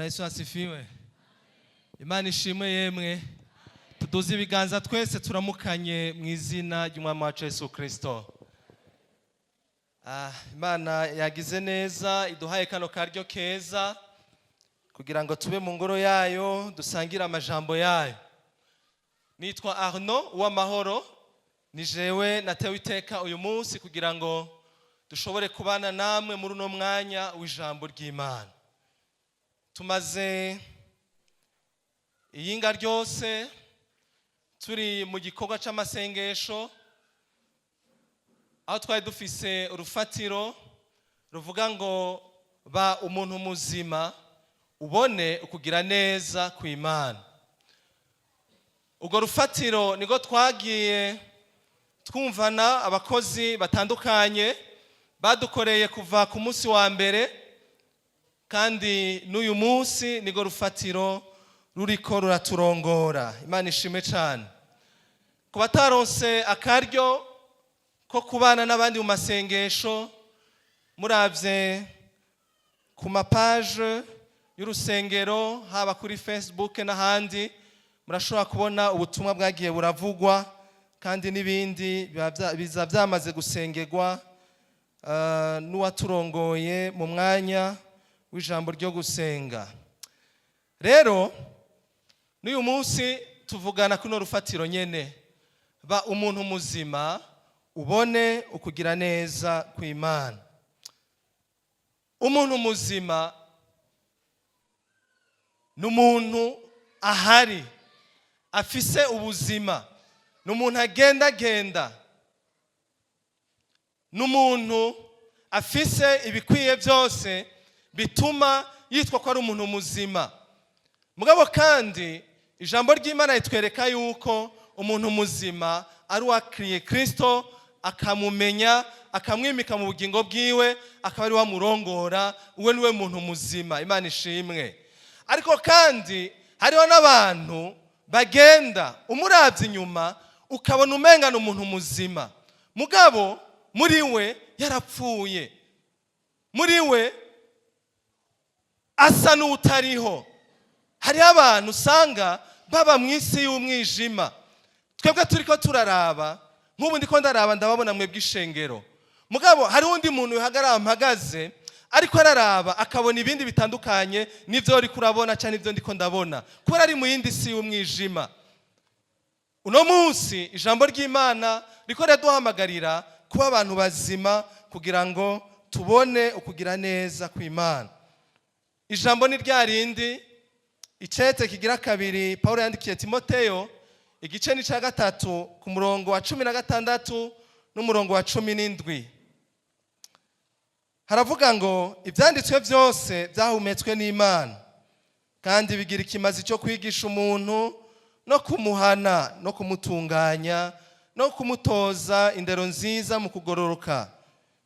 Yesu asifiwe. Imana ishimwe yemwe. Tuduze ibiganza twese, turamukanye mu izina ry'Umwami wacu Yesu Kristo. Ah, Imana yagize neza iduhaye kano karyo keza kugira ngo tube mu ngoro yayo, dusangire amajambo yayo. Nitwa Arno Uwamahoro, ni jewe natewe iteka uyu munsi kugira ngo dushobore kubana namwe muri uno mwanya w'ijambo ry'Imana. Tumaze iyinga ryose turi mu gikorwa c'amasengesho, aho twari dufise urufatiro ruvuga ngo: "Ba umuntu muzima, ubone ukugira neza ku Imana." Urwo rufatiro niko twagiye twumvana abakozi batandukanye badukoreye kuva ku munsi wa mbere, kandi n'uyu munsi niko rufatiro ruriko ruraturongora. Imana ishimwe cyane. Ku bataronse akaryo ko kubana n'abandi mu masengesho, muravye ku ma pages y'urusengero, haba kuri Facebook n'ahandi, murashobora kubona ubutumwa bwagiye buravugwa, kandi n'ibindi biza byamaze gusengerwa n'uwaturongoye mu mwanya w'ijambo ryo gusenga. Rero n'uyu munsi tuvugana kuno rufatiro nyene: ba umuntu muzima, ubone ukugira neza kw'Imana. Umuntu muzima ni umuntu ahari afise ubuzima, ni umuntu agendagenda, ni umuntu afise ibikwiye byose bituma yitwa ko ari umuntu muzima. Mugabo kandi ijambo ry'Imana ritwereka yuko umuntu muzima ari uwakiriye Kirisito, akamumenya, akamwimika mu bugingo bwiwe, akaba ari wamurongora. Uwe niwe muntu muzima. Imana ishimwe. Ariko kandi hariho n'abantu bagenda, umurabye inyuma ukabona umengana umuntu muzima, mugabo muri we yarapfuye, muri we asa n'utariho. Hariho abantu usanga baba mu isi y'umwijima. Twebwe turi ko turaraba, nk'ubu ndiko ndaraba, ndababona mwebwe ishengero, mugabo hari undi muntu uhagarara mpagaze ariko araraba, akabona ibindi bitandukanye n'ibyo uri kurabona cyangwa ibyo ndiko ndabona, kubera ari mu yindi si y'umwijima. Uno munsi ijambo ry'Imana riko riraduhamagarira kuba abantu bazima kugira ngo tubone ukugira neza kw'Imana. Ijambo ni rya rindi, icete kigira kabiri Paul yandikiye Timoteyo, igice ni cya 3, ku murongo wa 16 n'umurongo wa 17. Haravuga ngo: "Ibyanditswe byose byahumetswe n'Imana, kandi bigira ikimazi cyo kwigisha umuntu, no kumuhana, no kumutunganya, no kumutoza indero nziza mu kugororoka,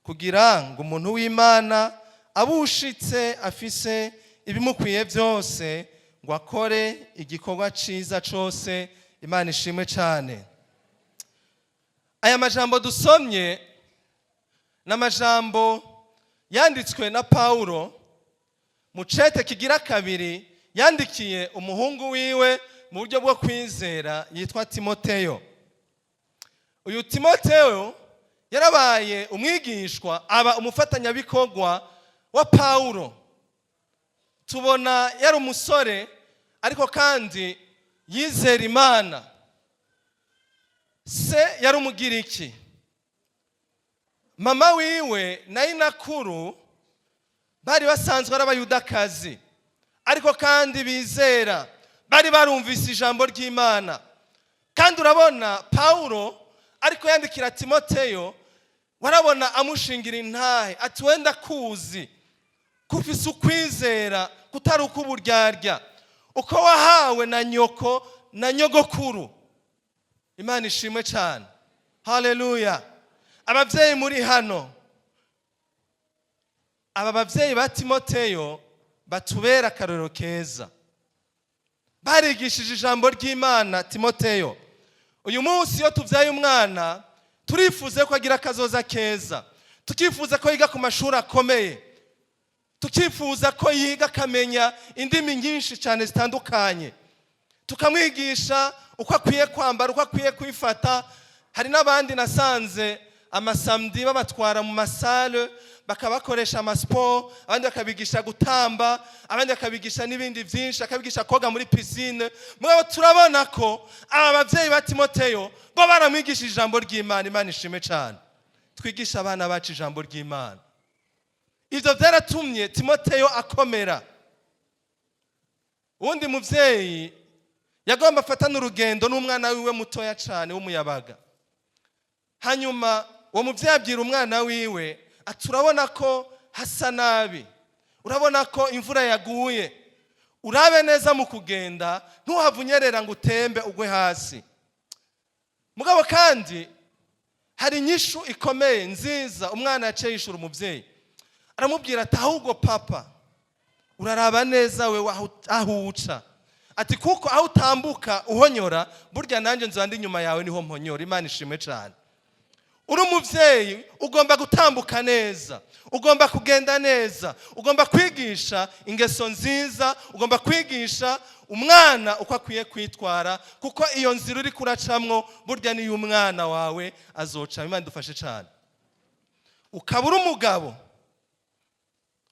kugira ngo umuntu w'Imana abushitse, afise ibimukwiye byose, ngo akore igikorwa cyiza cyose." Imana ishimwe cyane. Aya majambo dusomye ni amajambo yanditswe na Paulo mu cete kigira kabiri yandikiye umuhungu wiwe mu buryo bwo kwizera yitwa Timoteyo. Uyu Timoteyo yarabaye umwigishwa, aba umufatanyabikorwa wa Paulo. Tubona yari umusore, ariko kandi yizera Imana. Se yari Umugiriki, mama wiwe na inakuru bari basanzwe ari Abayudakazi, ariko kandi bizera, bari barumvise ijambo ry'Imana. Kandi urabona Paulo ariko yandikira Timoteyo, warabona amushingira intahe ati: "Wenda kuzi kufise ukwizera kutari uk'uburyarya, uko wahawe na nyoko na nyogokuru." Imana ishimwe cyane. Haleluya. Ababyeyi muri hano, aba babyeyi ba Timoteyo batubera akarorero keza. Barigishije ijambo ry'Imana Timoteyo. Uyu munsi iyo tubyaye umwana, turifuza ko agira akazoza keza, tukifuza ko yiga ku mashuri akomeye. Tukifuza ko yiga akamenya indimi nyinshi cyane zitandukanye, tukamwigisha uko akwiye kwambara, uko akwiye kwifata. Hari n'abandi nasanze amasamedi babatwara mu masalles, bakabakoresha amasiporo, abandi bakabigisha gutamba, abandi bakabigisha n'ibindi byinshi, bakabigisha koga muri piscine. Mugabo turabona ko aba babyeyi ba Timoteyo bo baramwigishije ijambo ry'Imana. Imana ishime cyane. Twigisha abana bacu ijambo ry'Imana. Ibyo byaratumye Timoteyo akomera. Uwundi mubyeyi yagomba afatana urugendo n'umwana wiwe mutoya cyane w'umuyabaga. Hanyuma uwo mubyeyi abwira umwana wiwe ati: "Urabona ko hasa nabi, urabona ko imvura yaguye, urabe neza mu kugenda, ntuhave unyerera ngo utembe ugwe hasi." Mugabo kandi hari inyishu ikomeye nziza umwana yaciye yishura umubyeyi. Aramubwira ati: "Ahubwo papa, uraraba neza we aho uca," ati, "kuko aho utambuka uhonyora, burya nanjye nzanda inyuma yawe niho mponyora." Imana ishimwe cyane. Uri umubyeyi, ugomba gutambuka neza, ugomba kugenda neza, ugomba kwigisha ingeso nziza, ugomba kwigisha umwana uko akwiye kwitwara, kuko iyo nzira uri kuracamwo burya niyo umwana wawe azoca. Imana idufashe cyane. Ukaba uri umugabo,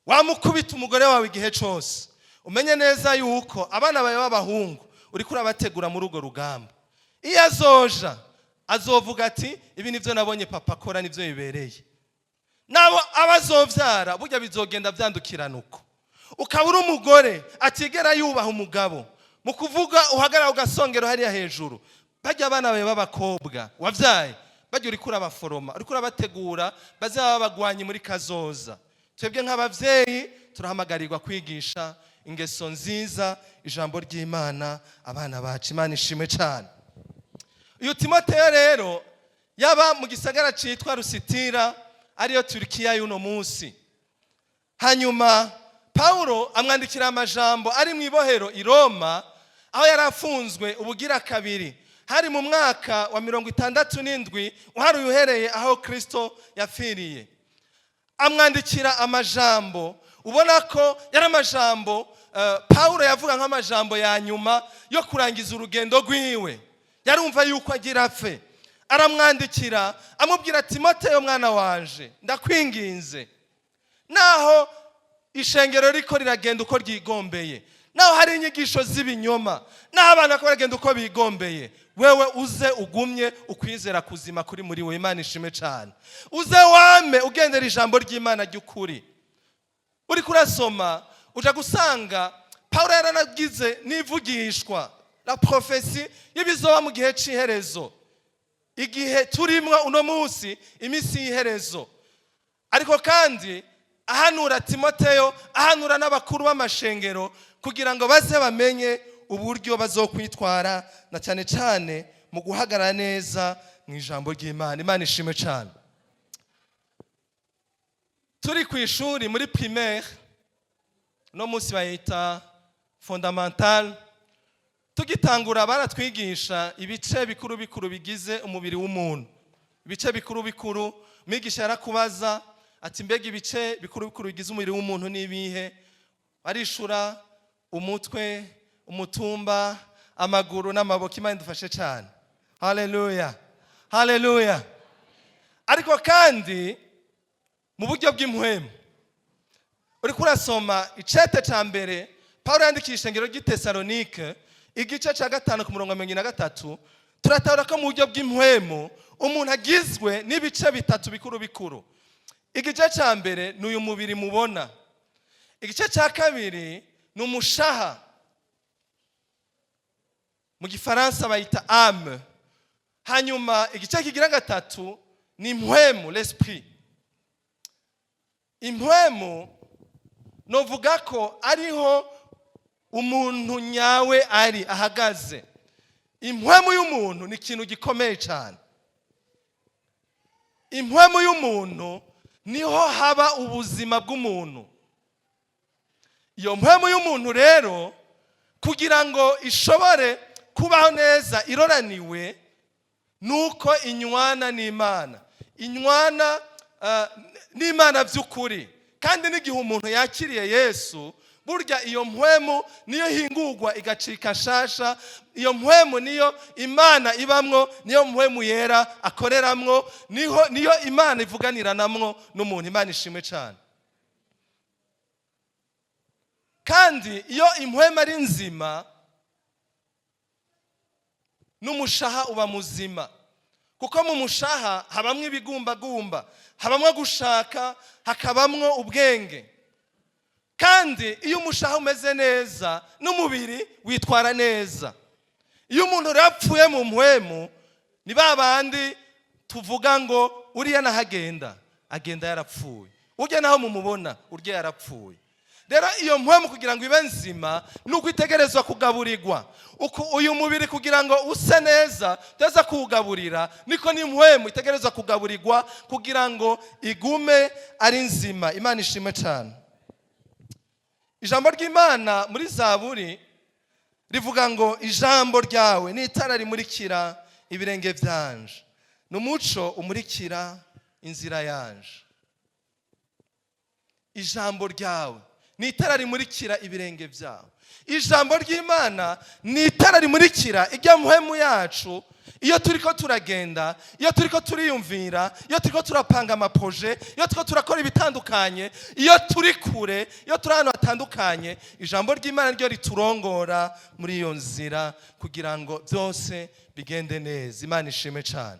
wamukubita umugore wawe igihe cyose, umenye neza yuko abana bawe b'abahungu uri kurabategura muri urwo rugamba. Iyo azoja azovuga ati: "Ibi nibyo nabonye papa akora, nibyo bibereye." Nabo abazobyara burya bizogenda byandukirana uko. Ukaba uri umugore atigera yubaha umugabo, mu kuvuga uhagarara ugasongera hariya hejuru, bajya abana bawe b'abakobwa wabyaye bajya uri kurabaforoma, uri kurabategura bazaba babagwanyi muri kazoza. Twebwe nk'ababyeyi turahamagarirwa kwigisha ingeso nziza, ijambo ry'Imana, abana bacu. Imana ishimwe cyane. Uyu Timoteyo rero yaba mu gisagara cyitwa Rusitira, ariyo Turikiya y'uno munsi. Hanyuma Pawulo amwandikira amajambo ari mu ibohero i Roma, aho yari afunzwe ubugira kabiri. Hari mu mwaka wa 67 uharuye uhereye aho Kirisito yapfiriye. Amwandikira amajambo ubona ko yari amajambo Pawulo yavuga nk'amajambo ya nyuma yo kurangiza urugendo rwiwe. Yarumva yuko agira apfe. Aramwandikira amubwira: "Timoteyo mwana wanje, ndakwinginze, naho ishengero riko riragenda uko ryigombeye, naho hari inyigisho z'ibinyoma, naho abana bariko baragenda uko bigombeye, wewe uze ugumye ukwizera kuzima kuri muri we." Imana ishime cyane. Uze wame ugendera ijambo ry'Imana ry'ukuri. Uri kurasoma uja gusanga Pawulo yaranagize n'ivugishwa, la prophétie y'ibizoba mu gihe c'iherezo, igihe turimwo uno munsi, iminsi y'iherezo. Ariko kandi ahanura Timoteyo, ahanura n'abakuru b'amashengero kugira ngo baze bamenye uburyo bazokwitwara, na cyane cyane mu guhagarara neza mu ijambo ry'Imana. Imana ishimwe cyane. Turi ku ishuri muri primaire, uno munsi bayita fondamental, tugitangura baratwigisha ibice bikuru bikuru bigize umubiri w'umuntu. Ibice bikuru bikuru, mwigisha yarakubaza ati: "Mbega ibice bikuru bikuru bigize umubiri w'umuntu ni ibihe?" Arishura: umutwe, umutumba, amaguru n'amaboko. Imana idufashe cyane. Haleluya, haleluya. Ariko kandi mu buryo bw'impwemu, uriko urasoma icete cya mbere Paul yandikiye ishengero ry'i Tesalonike, igice cya 5 ku murongo wa 43, turatahura ko mu buryo bw'impwemu umuntu agizwe n'ibice bitatu bikuru bikuru. Igice cya mbere ni uyu mubiri mubona. Igice cya kabiri ni umushaha, mu Gifaransa bayita âme. Hanyuma igice kigira gatatu ni impwemu, l'esprit. Impwemu novuga ko ariho umuntu nyawe ari ahagaze. Impwemu y'umuntu ni ikintu gikomeye cyane. Impwemu y'umuntu niho haba ubuzima bw'umuntu. Iyo mpwemu y'umuntu rero, kugira ngo ishobore kubaho neza iroraniwe, nuko inywana n'Imana, inywana n'Imana by'ukuri. Kandi n'igihe umuntu yakiriye Yesu, burya iyo mpwemu niyo hingurwa igacika nshasha. Iyo mpwemu niyo Imana ibamwo, niyo Mpwemu Yera akoreramwo, niho niyo Imana ivuganiranamwo n'umuntu. Imana ishimwe cyane. Kandi iyo impwemu ari nzima, n'umushaha uba muzima, kuko mu mushaha habamwo ibigumbagumba, habamwo gushaka, hakabamwo ubwenge. Kandi iyo umushaha umeze neza, n'umubiri witwara neza. Iyo umuntu rero apfuye mu mpwemu, ni ba bandi tuvuga ngo uriya nahagenda agenda yarapfuye, urya naho mumubona urya yarapfuye. Rero iyo mpwemu kugira ngo ibe nzima, ni uko itegerezwa kugaburirwa. Uku uyu mubiri kugira ngo use neza tuza kuwugaburira, niko n'impwemu itegerezwa kugaburirwa kugira ngo igume ari nzima. Imana ishimwe cyane. Ijambo ry'Imana muri Zaburi rivuga ngo: "Ijambo ryawe ni itara rimurikira ibirenge byanje, ni umuco umurikira inzira yanje." Ijambo ryawe ni itara rimurikira ibirenge byawe. Ijambo ry'Imana ni itara rimurikira ijya mpwemu yacu iyo turi ko turagenda, iyo turi ko turiyumvira, iyo turi ko turapanga ama projets, iyo turi ko turakora ibitandukanye, iyo turi kure, iyo turi ahantu hatandukanye. Ijambo ry'Imana ryo riturongora muri iyo nzira kugira ngo byose bigende neza. Imana ishime cyane.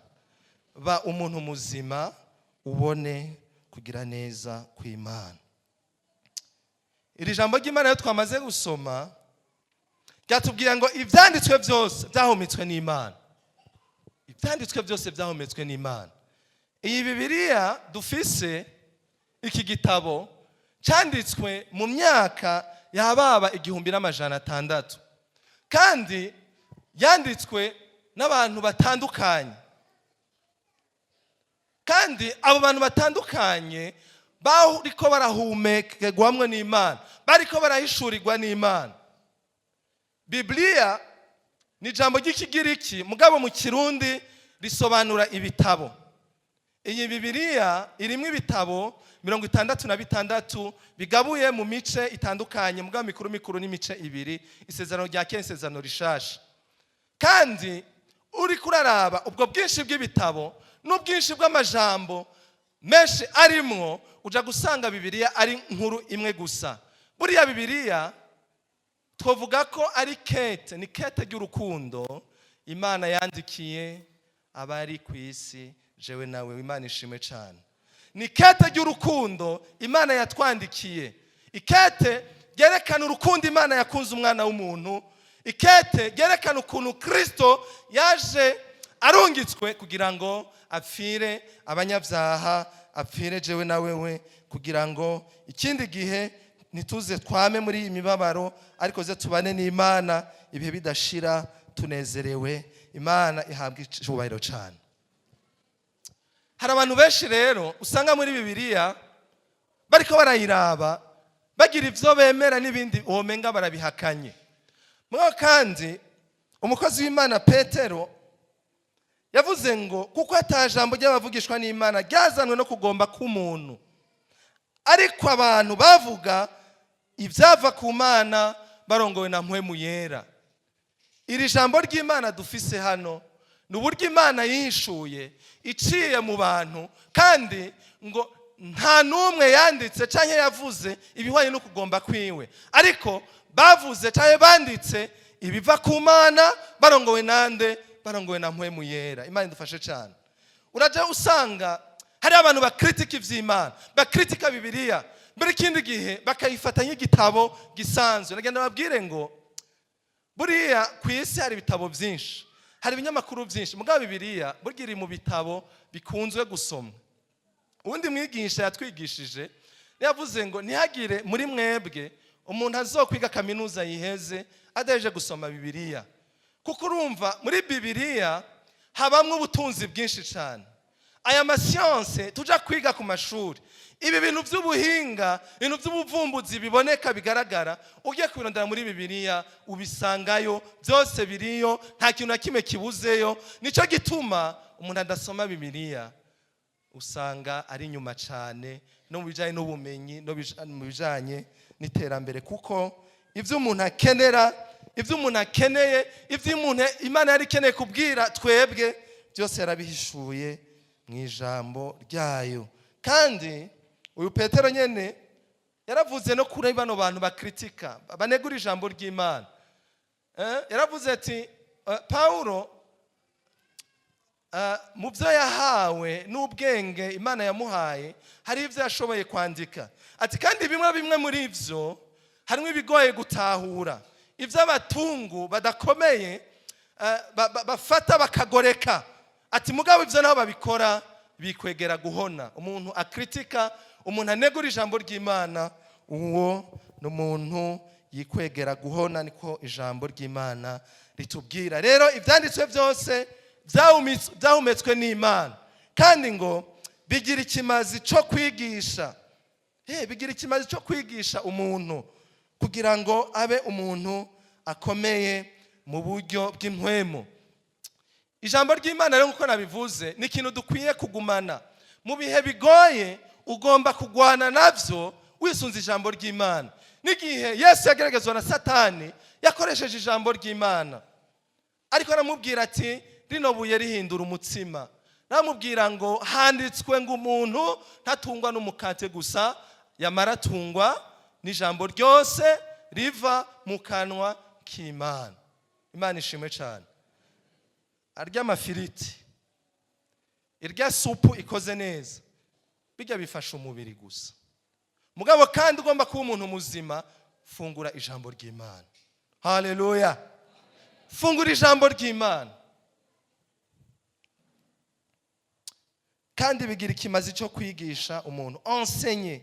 Ba umuntu muzima, ubone kugira neza kw'Imana. Iri jambo ry'Imana iyo twamaze gusoma ryatubwiye ngo ibyanditswe byose byahumetswe n'Imana. Ibyanditswe byose byahumetswe n'Imana. Iyi Bibiliya dufise, iki gitabo cyanditswe mu myaka yababa 1600, kandi yanditswe n'abantu batandukanye. Kandi abo bantu batandukanye bariko barahumekerwamwo n'Imana, bariko barahishurirwa n'Imana. Bibiliya ni ijambo ry'Ikigiriki, mugabo mu Kirundi risobanura ibitabo. Iyi Bibiliya irimo ibitabo 66 bigabuye mu mice itandukanye, mugabo mikuru mikuru n'imice ibiri: Isezerano rya Kera, Isezerano Rishasha. Kandi uri kuraraba ubwo bwinshi bw'ibitabo n'ubwinshi bw'amajambo menshi arimwo, uja gusanga Bibiliya ari nkuru imwe gusa. Buriya Bibiliya twavuga ko ari kete, ni kete ry'urukundo Imana yandikiye abari ku isi, jewe nawe. Imana ishimwe cyane. Ni kete ry'urukundo Imana yatwandikiye, ikete ryerekana urukundo Imana yakunze umwana w'umuntu, ikete ryerekana ukuntu Kirisito yaje arungitswe kugira ngo apfire abanyabyaha, apfire jewe na wewe, kugira ngo ikindi gihe ntituze twame muri iyi mibabaro, ariko ze tubane n'Imana ibihe bidashira tunezerewe. Imana ihabwa icyubahiro cyane. Hari abantu benshi rero usanga muri Bibiliya bariko barayiraba, bagira ibyo bemera n'ibindi womenga barabihakanye. Mwo kandi umukozi w'Imana Petero yavuze ngo: "Kuko ata jambo ry'abavugishwa n'Imana ryazanwe no kugomba k'umuntu, ariko abantu bavuga ibyava ku Mana barongowe na Mpwemu Yera." Iri jambo ry'Imana dufise hano ni uburyo Imana yihishuye iciye mu bantu, kandi ngo nta n'umwe yanditse cyangwa yavuze ibihwanye no kugomba kwiwe, ariko bavuze cyangwa banditse ibiva ku Mana barongowe nande? Barongowe na Mpwemu Yera. Imana idufashe cyane. Urajya usanga hari abantu bakritika iby'Imana, bakritika Bibiliya, mbere ikindi gihe bakayifata nk'igitabo gisanzwe. Nagenda babwire ngo buriya ku isi hari ibitabo byinshi, hari ibinyamakuru byinshi, mugabo Bibiliya burya iri mu bitabo bikunzwe gusomwa. Uwundi mwigisha yatwigishije yavuze ngo ntihagire muri mwebwe umuntu azokwiga kaminuza yiheze adaheje gusoma Bibiliya, kuko urumva muri Bibiliya habamwo ubutunzi bwinshi cyane. Aya ma sciences tujya kwiga ku mashuri, ibi bintu by'ubuhinga, ibintu by'ubuvumbuzi biboneka bigaragara, ugiye kubirondera muri Bibiliya ubisangayo byose, biriyo, nta kintu na kimwe kibuzeyo. Nicyo gituma umuntu adasoma Bibiliya usanga Usanga ari inyuma cyane no mu bijyanye n'ubumenyi, no mu bijyanye n'iterambere, kuko ibyo umuntu akenera, ibyo umuntu akeneye, ibyo umuntu Imana yari ikeneye kubwira twebwe byose, yarabihishuye mu ijambo ryayo. Kandi uyu Petero nyine yaravuze no kuri bano bantu bakritika, banegura ijambo ry'Imana. Yaravuze ati Paulo mu byo yahawe n'ubwenge Imana yamuhaye, hari ibyo yashoboye kwandika. Ati kandi bimwe bimwe muri ibyo harimo ibigoye gutahura, ibyo abatungu badakomeye bafata bakagoreka. Ati mugabo ibyo nabo babikora bikwegera guhona. Umuntu akritika, umuntu anegura ijambo ry'Imana, uwo ni umuntu yikwegera guhona, niko ijambo ry'Imana ritubwira. Rero ibyanditswe byose byahumetswe n'Imana, kandi ngo bigira ikimazi cyo kwigisha. Bigira ikimazi cyo kwigisha umuntu kugira ngo abe umuntu akomeye mu buryo bw'impwemu. Ijambo ry'Imana rero, nk'uko nabivuze, ni ikintu dukwiye kugumana. Mu bihe bigoye ugomba kugwana nabyo wisunze ijambo ry'Imana. N'igihe Yesu yageragezwa na Satani, yakoresheje ijambo ry'Imana. Ariko aramubwira ati: "Rino buye rihindura umutsima." Aramubwira ngo: "Handitswe ngo umuntu ntatungwa n'umukate gusa, yamara atungwa n'ijambo ryose riva mu kanwa k'Imana." Imana ishimwe cyane. Arya amafiriti, irya supu ikoze neza, bijya bifasha umubiri gusa. Mugabo kandi ugomba kuba umuntu muzima, fungura ijambo ry'Imana. Haleluya! Fungura ijambo ry'Imana. Kandi bigira ikimazi cyo kwigisha umuntu, enseigner,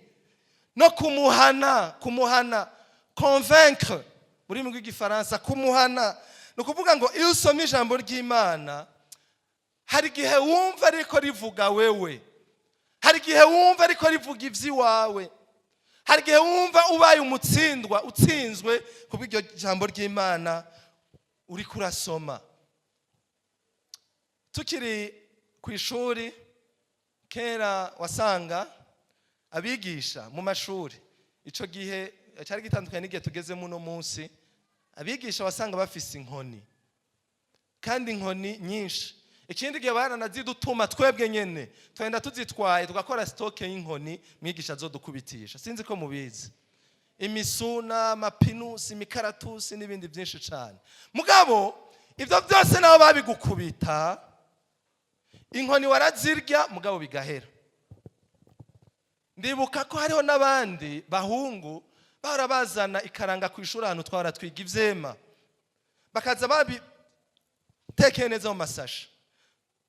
no kumuhana. Kumuhana, convaincre mu rurimi rw'Igifaransa. Kumuhana ni ukuvuga ngo iyo usomye ijambo ry'Imana, hari igihe wumva ariko rivuga wewe, hari igihe wumva ariko rivuga iby'iwawe, hari igihe wumva ubaye umutsindwa, utsinzwe kubw'iryo jambo ry'Imana uri kurasoma. Tukiri ku ishuri kera, wasanga abigisha mu mashuri, icyo gihe cyari gitandukanye n'igihe tugezemo uno munsi, abigisha wasanga bafise inkoni, kandi inkoni nyinshi. Ikindi gihe baranazidutuma, twebwe nyene twenda tuzitwaye, tugakora stock y'inkoni mwigisha azodukubitisha. Sinzi ko mubizi, imisuna, amapinusi, imikaratusi n'ibindi byinshi cyane. Mugabo ibyo byose nabo babigukubita inkoni, warazirya, mugabo bigahera. Ndibuka ko hariho n'abandi bahungu bahora bazana ikaranga ku ishuri ahantu twahora twiga, ivyema, bakaza babitekeye neza mu masashe.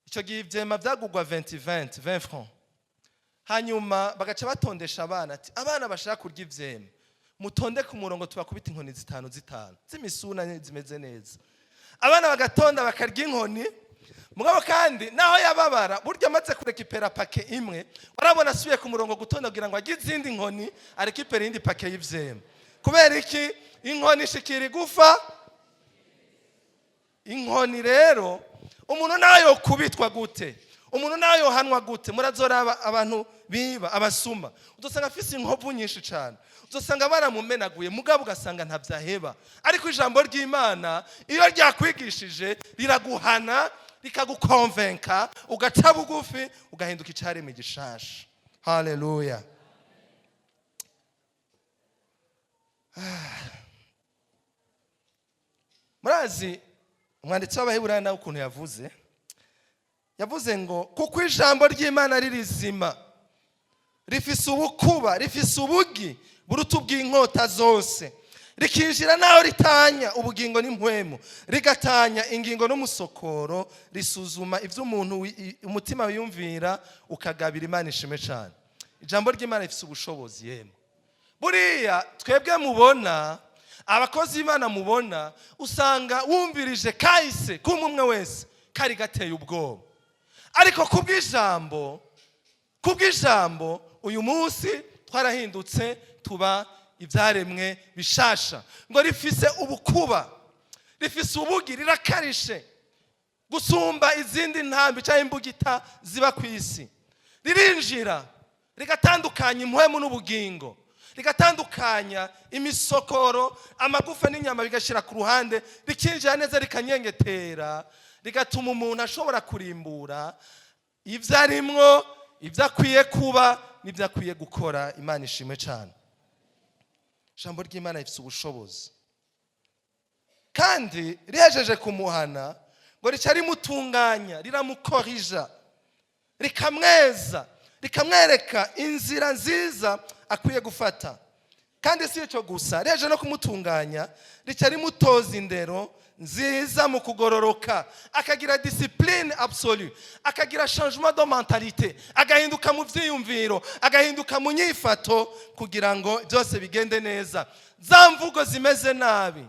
Icyo gihe ivyema byagugwa 20 20 20 francs. Hanyuma bagaca batondesha abana, ati: "Abana bashaka kurya ivyema, mutonde ku murongo, tubakubita inkoni zitanu zitanu z'imisuna zimeze neza." Abana bagatonda, bakarya inkoni. Mugabo kandi naho yababara, burya amaze kurekipera paquet imwe, warabona asubiye ku murongo gutonda kugira ngo agire izindi nkoni, arekipera iyindi paquet y'ivyema. Kubera iki? Inkoni ishikira igufa. Inkoni rero, umuntu nayo kubitwa gute, umuntu nayo yohanwa gute, murazoraba abantu biba, abasuma, uzosanga afise inkovu nyinshi cyane, uzosanga baramumenaguye, mugabo ugasanga ntabyaheba. Ariko ijambo ry'Imana iyo ryakwigishije riraguhana, rikagukonvenka, ugaca bugufi, ugahinduka icyaremwe gishasha. Haleluya! Murazi umwanditsi w'Abaheburayo nawe ukuntu yavuze? Yavuze ngo kuko ijambo ry'Imana ari rizima, rifise ubukuba, rifise ubugi buruta ubw'inkota zose, rikinjira naho ritanya ubugingo n'impwemu, rigatanya ingingo n'umusokoro, risuzuma ibyo umuntu umutima wiyumvira, ukagabira. Imana ishime cyane. Ijambo ry'Imana rifise ubushobozi. Yemwe, buriya twebwe mubona abakozi b'Imana, mubona usanga wumvirije kahise k'umwe umwe wese kari gateye ubwoba, ariko kubw'ijambo uyu munsi twarahindutse, tuba ibyaremwe bishasha. Ngo rifise ubukuba, rifise ubugi, rirakarishe gusumba izindi ntambi cyangwa imbugita ziba ku isi. Ririnjira rigatandukanya impwemu n'ubugingo, rigatandukanya imisokoro, amagufa n'inyama, bigashyira ku ruhande, rikinjira neza, rikanyengetera, rigatuma umuntu ashobora kurimbura ibyo arimwo, ibyo akwiye kuba n'ibyo akwiye gukora. Imana ishimwe cyane. Ijambo ry'Imana rifite ubushobozi, kandi rihejeje kumuhana ngo rica rimutunganya, riramukorija, rikamweza, rikamwereka inzira nziza akwiye gufata. Kandi si icyo gusa, rihejeje no kumutunganya, rica rimutoza indero nziza mu kugororoka, akagira discipline absolue, akagira changement de mentalité, agahinduka mu byiyumviro, agahinduka mu nyifato, kugira ngo byose bigende neza. Za mvugo zimeze nabi,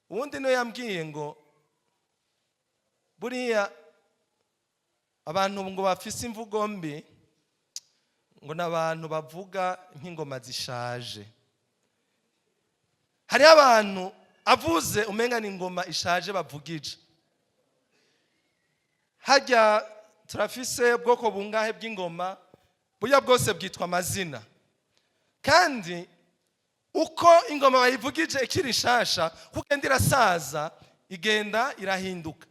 ubundi niyo yambwiye ngo buriya abantu ngo bafise imvugo mbi ngo ni abantu bavuga nk'ingoma zishaje. Hariho abantu avuze umenga ni ingoma ishaje bavugije. Hajya turafise ubwoko bungahe bw'ingoma? Burya bwose bwitwa amazina. Kandi uko ingoma bayivugije ikiri nshasha, kuko igenda irasaza, igenda irahinduka.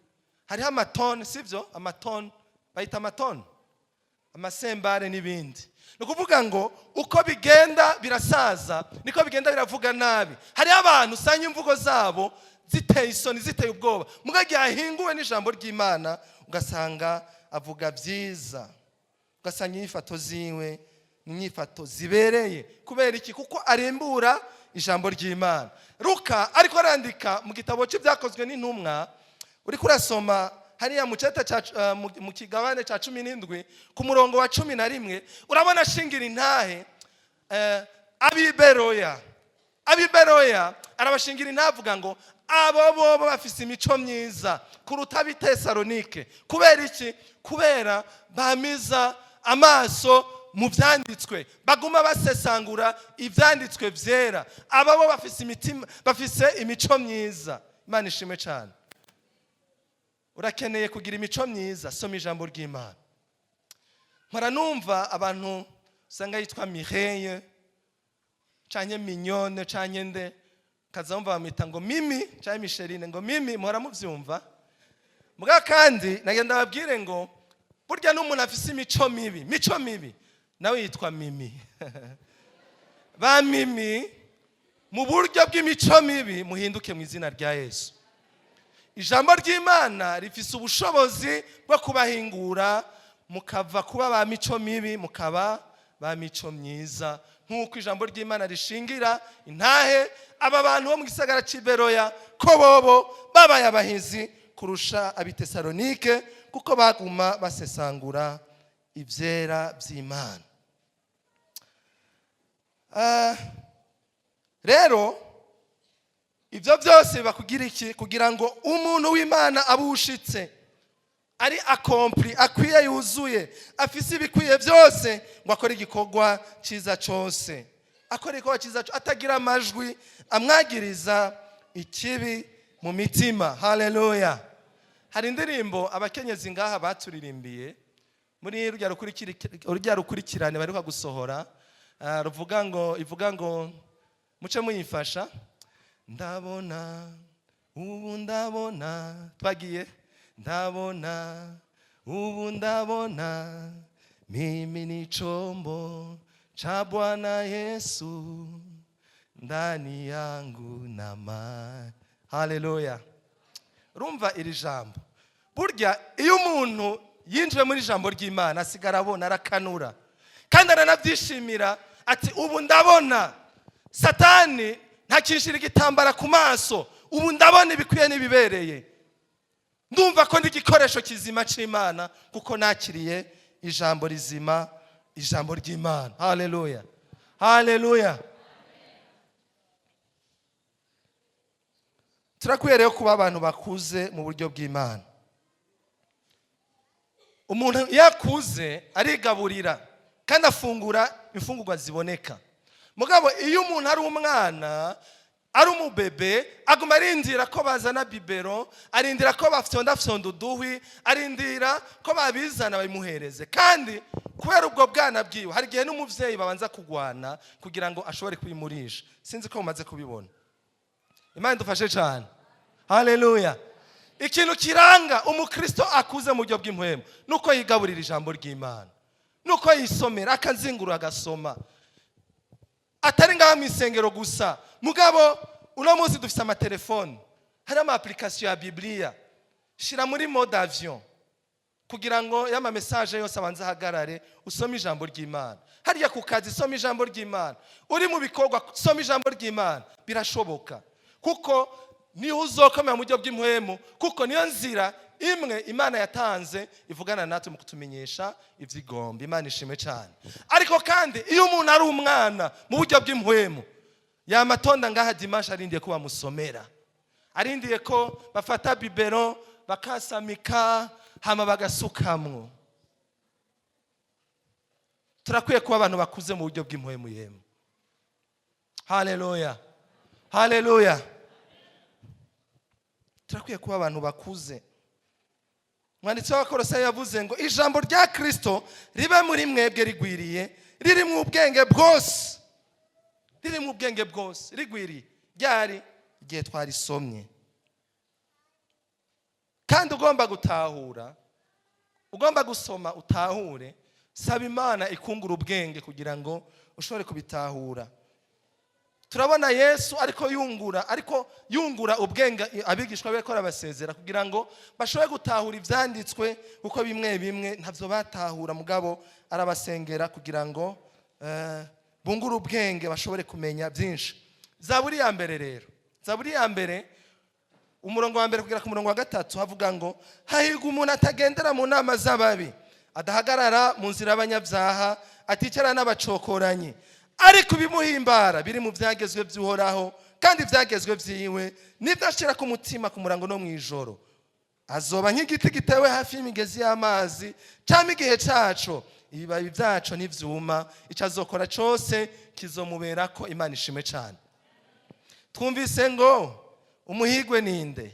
Hariho amatoni, sibyo? Amatoni bayita amatoni, amasembare n'ibindi. Ni ukuvuga ngo uko bigenda birasaza niko bigenda biravuga nabi. Hariho abantu usanga imvugo zabo ziteye isoni, ziteye ubwoba. Muga igihe ahinguwe n'ijambo ry'Imana, ugasanga avuga byiza, ugasanga inyifato ziwe ni inyifato zibereye. Kubera iki? Kuko arimbura ijambo ry'Imana. Luka ariko arandika mu gitabo cy'Ibyakozwe n'Intumwa, uriko urasoma hariya mu ceta ca mu kigabane ca 17 ku murongo wa 11, urabona ashingira intahe abiberoya. Abiberoya arabashingira intahe, avuga ngo abo bobo bafise imico myiza kuruta ab'Itesalonike. Kubera iki? Kubera bamiza amaso mu byanditswe, baguma basesangura ibyanditswe byera. Aba bo bafise imitima, bafise imico myiza. Imana ishimwe cyane. Urakeneye kugira imico myiza, soma ijambo ry'Imana. Mpora numva abantu usanga yitwa Mireille canke Mignone canke nde, kaza wumva bamwita ngo Mimi canke Micheline, ngo Mimi. Muhora muvyumva muga. Kandi nagenda babwire ngo burya n'umuntu afise imico mibi, mico mibi, nawe yitwa Mimi. Ba Mimi mu buryo bw'imico mibi, muhinduke mu izina rya Yesu. Ijambo ry'Imana rifise ubushobozi bwo kubahingura, mukava kuba ba mico mibi mukaba ba mico myiza, nk'uko ijambo ry'Imana rishingira intahe aba bantu bo mu gisagara cy'i Beroya ko bobo babaye abahizi kurusha ab'Itesalonike, kuko baguma basesangura ibyera by'Imana. Rero ibyo byose biba iki? Kugira ngo umuntu w'Imana abe ushitse, ari accompli, akwiye, yuzuye, afise ibikwiye byose ngo akore igikorwa cyiza cyose, akore igikorwa cyiza cyose, atagira amajwi amwagiriza ikibi mu mitima. Haleluya! Hari indirimbo abakenyezi ngaha baturirimbiye muri rurya rukurikirane baheruka gusohora, ruvuga ngo, ivuga ngo, muce muyifasha: "Ndabona ubu, ndabona." Twagiye: "Ndabona ubu, ndabona mimi ni chombo cha Bwana Yesu ndani yangu nama." Haleluya! Urumva iri jambo, burya iyo umuntu yinjiye muri ijambo ry'Imana asigara abona, arakanura, kandi aranabyishimira, ati: "Ubu ndabona, Satani ntakinshira igitambara ku maso. Ubu ndabona ibikwiye n'ibibereye. Ndumva ko ndi igikoresho kizima cy'Imana kuko nakiriye ijambo rizima, ijambo ry'Imana." Haleluya, haleluya! Turakwiye rero kuba abantu bakuze mu buryo bw'Imana. Umuntu iyo akuze arigaburira kandi afungura imfungurwa ziboneka. Mugabo iyo umuntu ari umwana Ari umubebe, aguma arindira ko bazana biberon, arindira ko bafyondafyonda uduhwi, arindira ko babizana babimuhereze. Kandi kubera ubwo bwana bwiwe, hari igihe n'umuvyeyi babanza kugwana kugira ngo ashobore kubimurisha. Sinzi ko mumaze kubibona. Imana idufashe cyane. Haleluya. Ikintu kiranga umukristo akuze mu buryo bw'impwemu nuko yigaburira ijambo ry'Imana, nuko yisomera, akazingurura, agasoma, atari ngaha mu isengero gusa. Mugabo uno munsi dufite amatelefone, hari ama application ya Bibiliya. Shira muri mode avion kugira ngo y'ama message yose abanze ahagarare, usome ijambo ry'Imana. Hariya ku kazi, soma ijambo ry'Imana. Uri mu bikorwa, soma ijambo ry'Imana. Birashoboka, kuko niho uzokomera mu buryo bw'impwemu, kuko niyo nzira imwe Imana yatanze ivugana natwe mu kutumenyesha iby'igomba. Imana ishimwe cyane. Ariko kandi iyo umuntu ari umwana mu buryo bw'impwemu, yamatonda ngaha dimanche arindiye ko bamusomera, arindiye ko bafata biberon bakasamika hama bagasukamwo. Turakwiye kuba abantu bakuze mu buryo bw'impwemu yemwe. Haleluya, haleluya. Turakwiye kuba abantu bakuze. Umwanditsi w'Abakorosayi yavuze ngo ijambo rya Kirisito ribe muri mwebwe rigwiriye, riri mu ubwenge bwose, riri mu ubwenge bwose, rigwiriye. Ryari? Igihe twarisomye. Kandi ugomba gutahura, ugomba gusoma utahure. Saba Imana ikungura ubwenge kugira ngo ushobore kubitahura. Turabona Yesu ariko yungura ubwenge abigishwa be ko arabasezera kugira ngo bashobore gutahura ibyanditswe, kuko bimwe bimwe ntabyo batahura. Mugabo arabasengera kugira ngo bungure ubwenge, bashobore kumenya byinshi. Zaburi ya mbere rero, Zaburi ya mbere, umurongo wa mbere kugera ku murongo wa gatatu, havuga ngo: "Hahirwa umuntu atagendera mu nama z'ababi, adahagarara mu nzira y'abanyabyaha, aticara n'abacokoranyi. Ariko ibimuhimbara biri mu byagezwe by'Uhoraho, kandi ibyagezwe byiwe nibyo ashyira ku mutima ku murango no mu ijoro. Azoba nk'igiti gitewe hafi y'imigezi y'amazi, cyangwa igihe cyaco ibibabi byaco ntibyuma. Icyo azokora cyose kizomubera ko." Imana ishimwe cyane. Twumvise ngo umuhigwe ninde?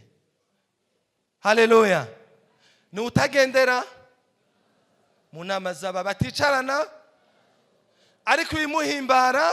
Haleluya. Ni utagendera mu nama z'aba baticarana, ariko ibimuhimbara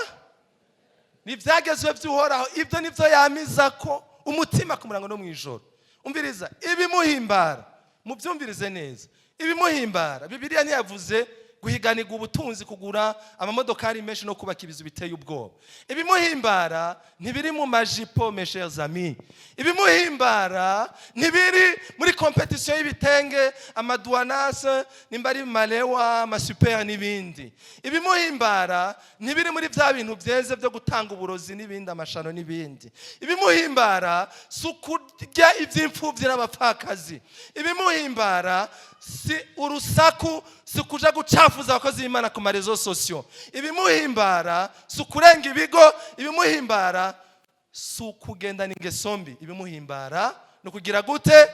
ni ibyagezwe by'Uhoraho. Ibyo nibyo yamiza ko umutima ku murango no mu ijoro. Umviriza, ibimuhimbara, mubyumvirize neza. Ibimuhimbara, Bibiliya ntiyavuze guhiganirwa ubutunzi, kugura amamodokari menshi no kubaka ibizu biteye ubwoba. Ibimuhimbara ntibiri mu majipo, mes chers amis. Ibimuhimbara ntibiri muri compétition y'ibitenge, amaduwanase, nimba ari malewa, amasuper n'ibindi. Ibimuhimbara ntibiri muri bya bintu byeze byo gutanga uburozi n'ibindi, amashano n'ibindi. Ibimuhimbara si ukurya iby'imfubyi n'abapfakazi. Ibimuhimbara si urusaku, si ukuja gucafuza abakozi b'Imana ku ma réseaux sociaux. Ibimuhimbara si ukurenga ibigo. Ibimuhimbara si ukugendana ingeso mbi. Ibimuhimbara ni ukugira gute?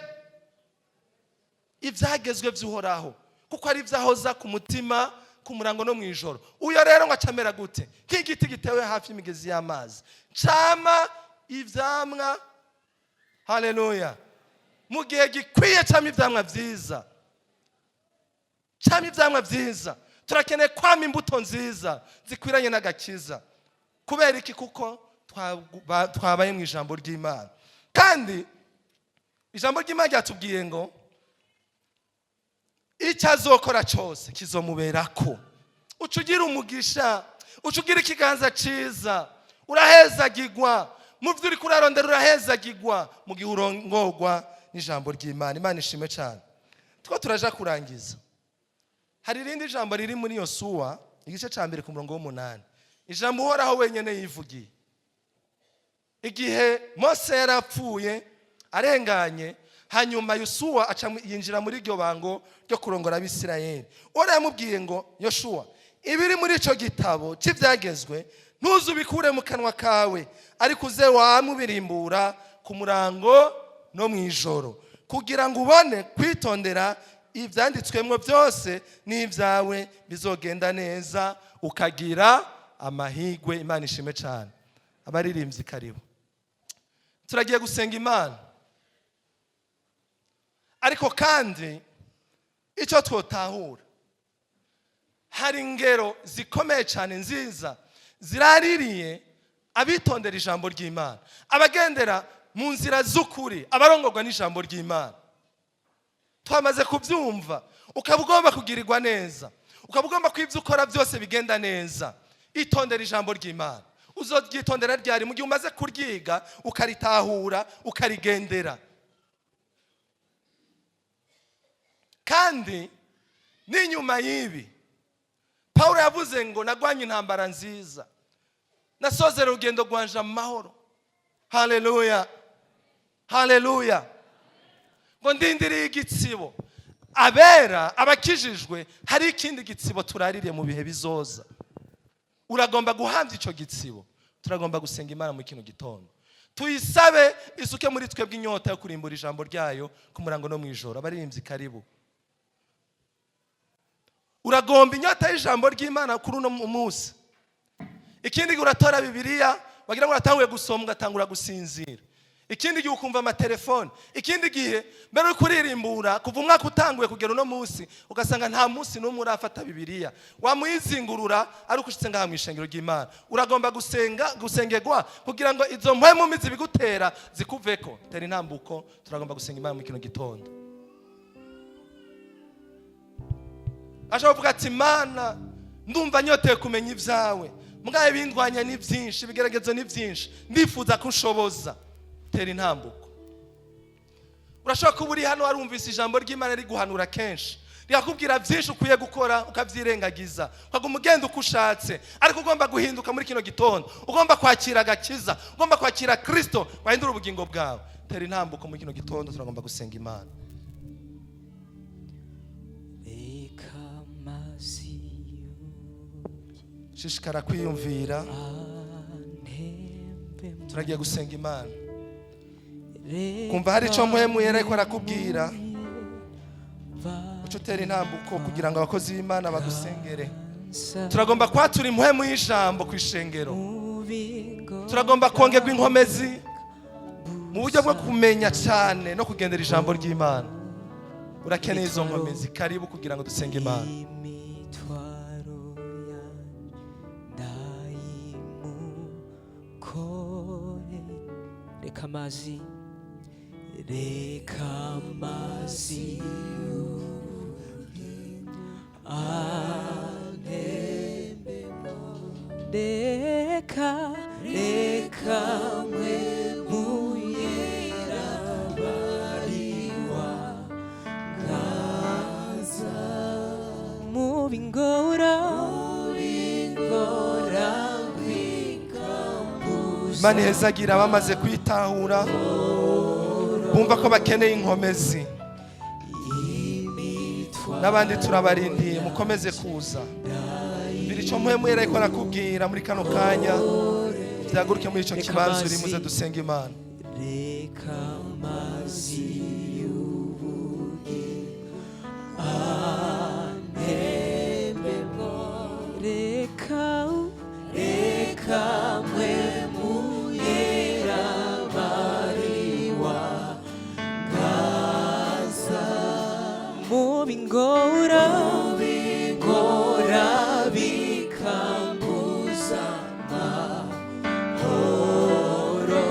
Ibyagezwe by'Uhoraho, kuko ari ibyo ahoza ku mutima ku murango no mu ijoro. Uyo rero ngo acamera gute? Nk'igiti gitewe hafi y'imigezi y'amazi, cama ivyamwa, haleluya, mu gihe gikwiye, cama ivyamwa vyiza, cama ivyamwa vyiza. Turakeneye kwama imbuto nziza zikwiranye n'agakiza. Kubera iki? Kuko twabaye mu ijambo ry'Imana. Kandi ijambo ry'Imana ryatubwiye ngo icyo azokora cyose kizomuberako. Uca ugira umugisha, uca ugira ikiganza cyiza, urahezagigwa mu byo uri kurarondera, urahezagigwa mu gihe urongorwa n'ijambo ry'Imana. Imana ishimwe cyane. Two turaja kurangiza. Hari irindi jambo riri muri Yosuwa, igice cya mbere ku murongo w'umunani, ijambo Uhoraho wenyine yivugiye igihe Mose yarapfuye arenganye. Hanyuma Yosuwa aca yinjira muri iryo bango ryo kurongora Abisirayeli. Uhoraho yamubwiye ngo: "Yoshuwa, ibiri muri icyo gitabo cy'ibyagezwe ntuze ubikure mu kanwa kawe, ariko uze wamubirimbura ku murango no mu ijoro, kugira ngo ubone kwitondera ibyanditswemo byose, n'ibyawe bizogenda neza, ukagira amahirwe." Imana ishimwe cyane. Abaririmbyi, karibu. Turagiye gusenga Imana, ariko kandi icyo twotahura, hari ingero zikomeye cyane nziza ziraririye abitondera ijambo ry'Imana, abagendera mu nzira z'ukuri, abarongorwa n'ijambo ry'Imana. Twamaze kubyumva. Ukaba ugomba kugirirwa neza, ukaba ugomba ko ibyo ukora byose bigenda neza, itondera ijambo ry'Imana. Uzoryitondera ryari? Mu gihe umaze kuryiga, ukaritahura, ukarigendera. Kandi n'inyuma y'ibi, Pawulo yavuze ngo: "Nagwanye intambara nziza, nasozera urugendo rwanje amahoro." Haleluya, haleluya! Ngo ndindiriye igitsibo. Abera, abakijijwe, hari ikindi gitsibo turaririye mu bihe bizoza. Uragomba guhambya icyo gitsibo? Turagomba gusenga Imana mu kino gitondo, tuyisabe isuke muri twebwe inyota yo kurimbura ijambo ryayo ku murango no mu ijoro. Abaririmbyi, karibu. Uragomba inyota y'ijambo ry'Imana kuri uno munsi? Ikindi gihe uratora Bibiliya, wagira ngo uratanguye gusoma, ugatangura gusinzira. Ikindi gihe ukumva amatelefone. Ikindi gihe mbere uri kuririmbura. Kuva umwaka utanguye kugera uno munsi, ugasanga nta munsi n'umwe urafata Bibiliya, wamuyizingurura ari uko ushitse ngaha mu ishengero ry'Imana. Uragomba gusenga, gusengerwa, kugira ngo izo mpwemu mbi zibigutera zikuveko. Tera intambuko, turagomba gusenga Imana mu kino gitondo. Ashobora kuvuga ati: "Mana, ndumva nyotewe kumenya ibyawe, mbwaye bindwanya ni byinshi, ibigeragezo ni byinshi, ndifuza ko unshoboza." Tera intambuko. Urashobora kuba uri hano warumvise ijambo ry'Imana riguhanura kenshi, rikakubwira byinshi ukwiye gukora, ukabyirengagiza, ukaguma ugenda uko ushatse. Ariko ugomba guhinduka muri kino gitondo, ugomba kwakira agakiza, ugomba kwakira Kirisito wahindura ubugingo bwawe. Tera intambuko muri kino gitondo, turagomba gusenga Imana. Reka amazi Shishikara kwiyumvira. antembemo. Turagiye gusenga Imana. Kumva hari icyo Mpwemu Yera ariko arakubwira, uca utera intambuko kugira ngo abakozi b'Imana bagusengere. Turagomba kwatura impwemu y'ijambo ku ishengero. Turagomba kongerwa inkomezi mu buryo bwo kumenya cyane no kugendera ijambo ry'Imana. Urakeneye izo nkomezi? Karibu kugira ngo dusenge Imana. Imitwaro yanjye ndayimukore. Reka amazi, reka amazi antembemo. Reka, reka Mpwemu Yera bariwa ngaza mu bingora, bingora bikambuza. Imana ihezagira bamaze kwitahura, bumva ko bakeneye inkomezi. N'abandi turabarindiye, mukomeze kuza. Biri icyo Mpwemu Yera ariko arakubwira muri kano kanya, byaguruke muri icyo kibanza uri, muze dusenga Imana. Reka amazi y'ubugingo antembemo. Reka, reka Mpwemu Yera bariwa ngaza mu bingora, bingora bikambuza amahoro.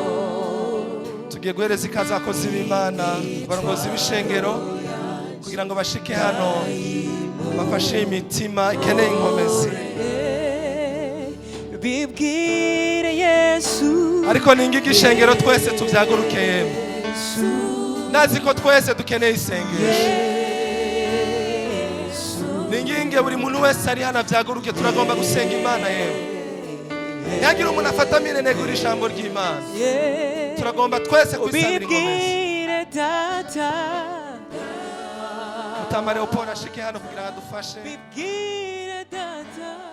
Tugiye guhereza ikaze abakozi b'Imana, abarongozi b'ishengero, kugira ngo bashike hano bafashe imitima ikeneye inkomezi. Bibwire Yesu. Ariko ningiga ishengero, twese tubyaguruke yemwe. Yesu. Ndazi ko twese dukeneye isengesho. Yesu. Ninginge buri muntu wese ari hano abyaguruke, turagomba gusenga Imana yewe. Ntihagire umuntu afata minenegura ijambo ry'Imana. Turagomba twese kwisabira inkomezi. Bibwire Data. Mutama Leopold ashike hano kugira ngo adufashe. Bibwire Data.